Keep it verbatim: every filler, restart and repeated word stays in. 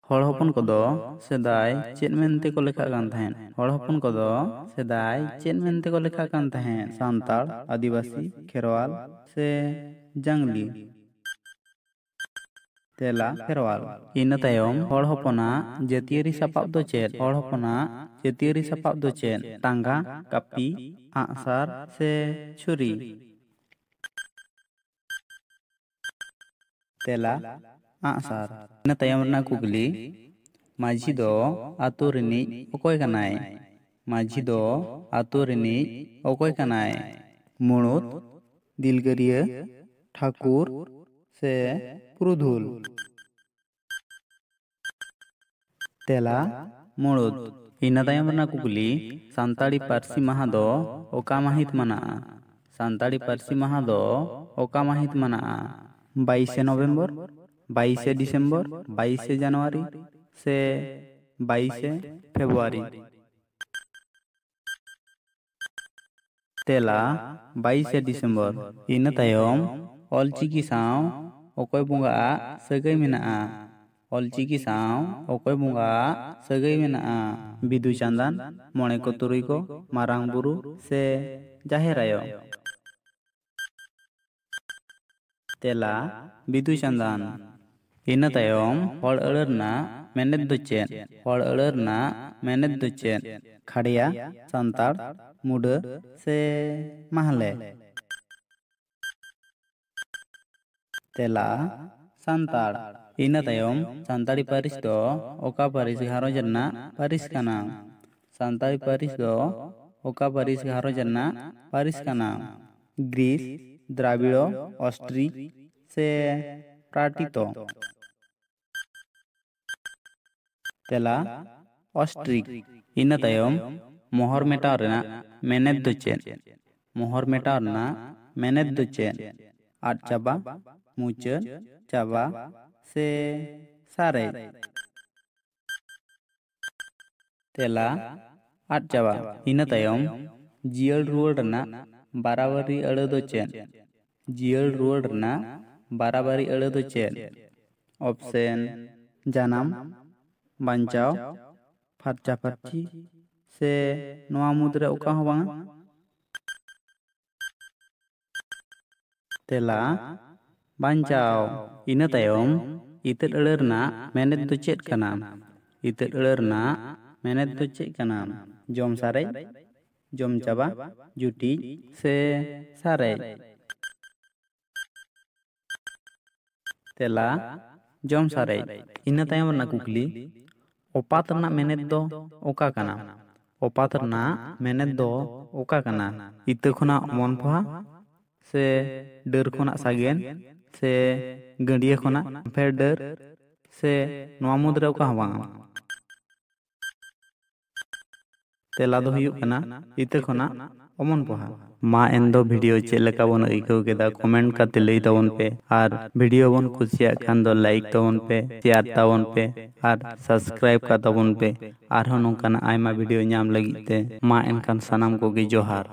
ᱦᱚᱲ ᱦᱚᱯᱚᱱ ᱠᱚᱫᱚ ᱥᱮᱫᱟᱭ ᱪᱮᱫ ᱢᱮᱱᱛᱮ ᱠᱚ ᱞᱮᱠᱷᱟᱜ ᱠᱟᱱ ᱛᱟᱦᱮᱸᱫ? ᱦᱚᱲ ᱦᱚᱯᱚᱱ ᱠᱚᱫᱚ ᱥᱮᱫᱟᱭ ᱪᱮᱫ ᱢᱮᱱᱛᱮ ᱠᱚ ᱞᱮᱠᱷᱟᱜ ᱠᱟᱱ ᱛᱟᱦᱮᱸᱫ? ᱥᱟᱱᱛᱟᱲ, ᱟᱹᱫᱤᱵᱟᱹᱥᱤ, ᱠᱷᱮᱨᱣᱟᱞ ᱥᱮ ᱡᱟᱝᱞᱤ? ᱛᱮᱞᱟ, ᱠᱷᱮᱨᱣᱟᱞ᱾ ᱤᱱᱟᱹ ᱛᱟᱭᱚᱢ ᱦᱚᱲ ᱦᱚᱯᱚᱱᱟᱜ ᱡᱟᱹᱛᱤᱭᱟᱹᱨᱤ ᱥᱟᱯᱟᱵ ᱫᱚ ᱪᱮᱫ? ᱦᱚᱲ ᱦᱚᱯᱚᱱᱟᱜ ᱡᱟᱹᱛᱤᱭᱟᱹᱨᱤ ᱥᱟᱯᱟᱵ ᱫᱚ ᱪᱮᱫ? ᱴᱟᱸᱜᱟ, ᱠᱟᱹᱯᱤ, ᱟᱜᱼᱥᱟᱨ ᱥᱮ ᱪᱷᱩᱨᱤ? ᱛᱮᱞᱟ, ᱟᱜᱼᱥᱟᱨ᱾ ᱤᱱᱟᱹ ᱛᱟᱭᱚᱢ ᱨᱮᱱᱟᱜ ᱠᱩᱠᱞᱤ, ᱢᱟᱹᱡᱷᱤ ᱫᱚ ᱟᱛᱳ ᱨᱤᱱᱤᱡ ᱚᱠᱚᱭ ᱠᱟᱱᱟᱭ? ᱢᱟᱹᱡᱷᱤ ᱫᱚ ᱟᱛᱳ ᱨᱤᱱᱤᱡ ᱚᱠᱚᱭ ᱠᱟᱱᱟᱭ? ᱢᱩᱬᱩᱫ, ᱫᱤᱞᱜᱟᱹᱨᱤᱭᱟᱹ, ᱴᱷᱟᱹᱠᱩᱨ ᱥᱮ ᱯᱩᱨᱩᱫᱷᱩᱞ? ᱛᱮᱞᱟ, ᱢᱩᱬᱩᱫ᱾ ᱤᱱᱟᱹ ᱛᱟᱭᱚᱢ ᱨᱮᱱᱟᱜ ᱠᱩᱠᱞᱤ, ᱥᱟᱱᱛᱟᱲᱤ ᱯᱟᱹᱨᱥᱤ ᱢᱟᱦᱟ ᱫᱚ ᱚᱠᱟ ᱢᱟᱹᱦᱤᱛ ᱢᱟᱱᱟᱜᱼᱟ? ᱥᱟᱱᱛᱟᱲᱤ ᱯᱟᱹᱨᱥᱤ ᱢᱟᱦᱟ ᱫᱚ ᱚᱠᱟ ᱢᱟᱹᱦᱤᱛ ᱢᱟᱱᱟᱜᱼᱟ? ᱵᱟᱭᱤᱥᱮ ᱱᱚᱵᱷᱮᱢᱵᱚᱨ, ᱵᱟᱭᱤᱥᱮ ᱰᱤᱥᱮᱢᱵᱚᱨ, ᱵᱟᱭᱤᱥᱮ ᱡᱟᱱᱩᱣᱟᱨᱤ ᱥᱮ ᱵᱟᱭᱤᱥᱮ ᱯᱷᱮᱵᱽᱨᱩᱣᱟᱨᱤ? ᱛᱮᱞᱟ, ᱵᱟᱭᱤᱥᱮ ᱰᱤᱥᱮᱢᱵᱚᱨ᱾ ᱤᱱᱟᱹ ᱛᱟᱭᱚᱢ ᱚᱞᱪᱤᱠᱤ ᱥᱟᱶ ᱚᱠᱚᱭ ᱵᱚᱸᱜᱟᱣᱟᱜ ᱥᱟᱹᱜᱟᱹᱭ ᱢᱮᱱᱟᱜᱼᱟ? ᱚᱞᱪᱤᱠᱤ ᱥᱟᱶ ᱚᱠᱚᱭ ᱵᱚᱸᱜᱟᱣᱟᱜ ᱥᱟᱹᱜᱟᱹᱭ ᱢᱮᱱᱟᱜᱼᱟ? ᱵᱤᱫᱩ ᱪᱟᱸᱫᱟᱱ, ᱢᱚᱬᱮ ᱠᱚ ᱛᱩᱨᱩᱭ ᱠᱚ, ᱢᱟᱨᱟᱝ ᱵᱩᱨᱩ ᱥᱮ ᱡᱟᱦᱮᱨ ᱟᱭᱳ? ᱛᱮᱞᱟ, ᱵᱤᱫᱩ ᱪᱟᱸᱫᱟᱱ᱾ ᱤᱱᱟᱹ ᱛᱟᱭᱚᱢ ᱦᱚᱲ ᱟᱹᱲᱟᱹ ᱨᱮᱱᱟᱜ ᱢᱮᱱᱮᱛ ᱫᱚ ᱪᱮᱫ? ᱦᱚᱲ ᱟᱹᱲᱟᱹ ᱨᱮᱱᱟᱜ ᱢᱮᱱᱮᱛ ᱫᱚ ᱪᱮᱫ? ᱠᱷᱟᱲᱭᱟ, ᱥᱟᱱᱛᱟᱲ, ᱢᱩᱰᱟᱹ ᱥᱮ ᱢᱟᱦᱞᱮ? ᱛᱮᱞᱟ, ᱥᱟᱱᱛᱟᱲ᱾ ᱤᱱᱟᱹ ᱛᱟᱭᱚᱢ ᱥᱟᱱᱛᱟᱲᱤ ᱯᱟᱹᱨᱤᱥ ᱫᱚ ᱚᱠᱟ ᱯᱟᱹᱨᱤᱥ ᱜᱷᱟᱨᱚᱸᱡᱽ ᱨᱮᱱᱟᱜ ᱯᱟᱹᱨᱤᱥ ᱠᱟᱱᱟ? ᱥᱟᱱᱛᱟᱲᱤ ᱯᱟᱹᱨᱤᱥ ᱫᱚ ᱚᱠᱟ ᱯᱟᱹᱨᱤᱥ ᱜᱷᱟᱨᱚᱸᱡᱽ ᱨᱮᱱᱟᱜ ᱯᱟᱹᱨᱤᱥ ᱠᱟᱱᱟ? ᱜᱨᱤᱥ, ᱫᱨᱟᱵᱤᱲᱚ, ᱚᱥᱴᱨᱤᱠ ᱥᱮ ᱯᱨᱟᱴᱤᱛᱚ? ᱛᱮᱞᱟ, ᱚᱥᱴᱨᱤᱠ᱾ ᱤᱱᱟᱹ ᱛᱟᱭᱚᱢ ᱢᱚᱦᱚᱨ ᱢᱮᱴᱟᱣ ᱨᱮᱱᱟᱜ ᱢᱮᱱᱮᱛ ᱫᱚ ᱪᱮᱫ? ᱢᱚᱦᱚᱨ ᱢᱮᱴᱟᱣ ᱨᱮᱱᱟᱜ ᱢᱮᱱᱮᱛ ᱫᱚ ᱪᱮᱫ? ᱟᱫ ᱪᱟᱵᱟ, ᱢᱩᱪᱟᱹᱫ, ᱪᱟᱵᱟ ᱥᱮ ᱥᱟᱨᱮᱡ? ᱛᱮᱞᱟ, ᱟᱫ ᱪᱟᱵᱟ᱾ ᱤᱱᱟᱹ ᱛᱟᱭᱚᱢ ᱡᱤᱭᱟᱹᱲ ᱨᱩᱣᱟᱹᱲ ᱨᱮᱱᱟᱜ ᱵᱟᱨᱟᱵᱟᱨᱤ ᱟᱹᱲᱟᱹ ᱫᱚ ᱪᱮᱫ? ᱡᱤᱭᱟᱹᱲ ᱨᱩᱣᱟᱹᱲ ᱨᱮᱱᱟᱜ ᱵᱟᱨᱟᱵᱟᱨᱤ ᱟᱹᱲᱟᱹ ᱫᱚ ᱪᱮᱫ? ᱚᱯᱥᱮᱱ, ᱡᱟᱱᱟᱢ, ᱵᱟᱧᱪᱟᱣ, ᱯᱷᱟᱨᱪᱟᱼᱯᱷᱟᱹᱨᱪᱤ ᱥᱮ ᱱᱚᱣᱟ ᱢᱩᱫᱽᱨᱮ ᱚᱠᱟ ᱦᱚᱸ ᱵᱟᱝᱟ? ᱛᱮᱞᱟ, ᱵᱟᱧᱪᱟᱣ᱾ ᱤᱱᱟᱹ ᱛᱟᱭᱚᱢ ᱤᱛᱟᱹᱫ ᱟᱹᱲᱟᱹ ᱨᱮᱱᱟᱜ ᱢᱮᱱᱮᱛ ᱫᱚ ᱪᱮᱫ ᱠᱟᱱᱟ? ᱤᱛᱟᱹᱫ ᱟᱹᱲᱟᱹ ᱨᱮᱱᱟᱜ ᱢᱮᱱᱮᱛ ᱫᱚ ᱪᱮᱫ ᱠᱟᱱᱟ? ᱡᱚᱢ ᱥᱟᱨᱮᱡ, ᱡᱚᱢ ᱪᱟᱵᱟ, ᱡᱩᱴᱤᱡ ᱥᱮ ᱥᱟᱨᱮᱡ? ᱛᱮᱞᱟ, ᱡᱚᱢ ᱥᱟᱨᱮᱡ᱾ ᱤᱱᱟᱹ ᱛᱟᱭᱚᱢ ᱨᱮᱱᱟᱜ ᱠᱩᱠᱞᱤ, ᱚᱯᱟᱛ ᱨᱮᱱᱟᱜ ᱢᱮᱱᱮᱛ ᱫᱚ ᱚᱠᱟ ᱠᱟᱱᱟ? ᱚᱯᱟᱛ ᱨᱮᱱᱟᱜ ᱢᱮᱱᱮᱛ ᱫᱚ ᱚᱠᱟ ᱠᱟᱱᱟ? ᱤᱛᱟᱹ ᱠᱷᱚᱱᱟᱜ ᱚᱢᱚᱱ ᱯᱚᱦᱟ ᱥᱮ ᱰᱟᱹᱨ ᱠᱷᱚᱱᱟᱜ ᱥᱟᱜᱮᱱ ᱥᱮ ᱜᱟᱹᱰᱭᱟᱹ ᱠᱷᱚᱱᱟᱜ ᱯᱷᱮᱰ ᱰᱟᱹᱨ ᱥᱮ ᱱᱚᱣᱟ ᱢᱩᱫᱽᱨᱮ ᱚᱠᱟ ᱦᱚᱸ ᱵᱟᱝᱟ? ᱛᱮᱞᱟ ᱫᱚ ᱦᱩᱭᱩᱜ ᱠᱟᱱᱟ ᱤᱛᱟᱹ ᱠᱷᱚᱱᱟᱜ ᱚᱢᱚᱱ ᱯᱚᱦᱟ᱾ ᱢᱟ ᱮᱱᱫᱚ ᱵᱷᱤᱰᱤᱭᱳ ᱪᱮᱫ ᱞᱮᱠᱟ ᱵᱚᱱ ᱟᱹᱭᱠᱟᱹᱣ ᱠᱮᱫᱟ, ᱠᱚᱢᱮᱱᱴ ᱠᱟᱛᱮ ᱞᱟᱹᱭ ᱛᱟᱵᱚᱱ ᱯᱮ᱾ ᱟᱨ ᱵᱷᱤᱰᱤᱭᱳ ᱵᱚᱱ ᱠᱩᱥᱤᱭᱟᱜ ᱠᱷᱟᱱ ᱫᱚ ᱞᱟᱭᱤᱠ ᱛᱟᱵᱚᱱ ᱯᱮ, ᱥᱮᱭᱟᱨ ᱛᱟᱵᱚᱱ ᱯᱮ ᱟᱨ ᱥᱟᱵᱥᱠᱨᱟᱭᱤᱵ ᱠᱟᱛᱟᱵᱚᱱ ᱯᱮ᱾ ᱟᱨᱦᱚᱸ ᱱᱚᱝᱠᱟᱱᱟᱜ ᱟᱭᱢᱟ ᱵᱷᱤᱰᱤᱭᱳ ᱧᱟᱢ ᱞᱟᱹᱜᱤᱫ ᱛᱮ ᱢᱟ ᱮᱱᱠᱷᱟᱱ ᱥᱟᱱᱟᱢ ᱠᱚᱜᱮ ᱡᱚᱦᱟᱨ᱾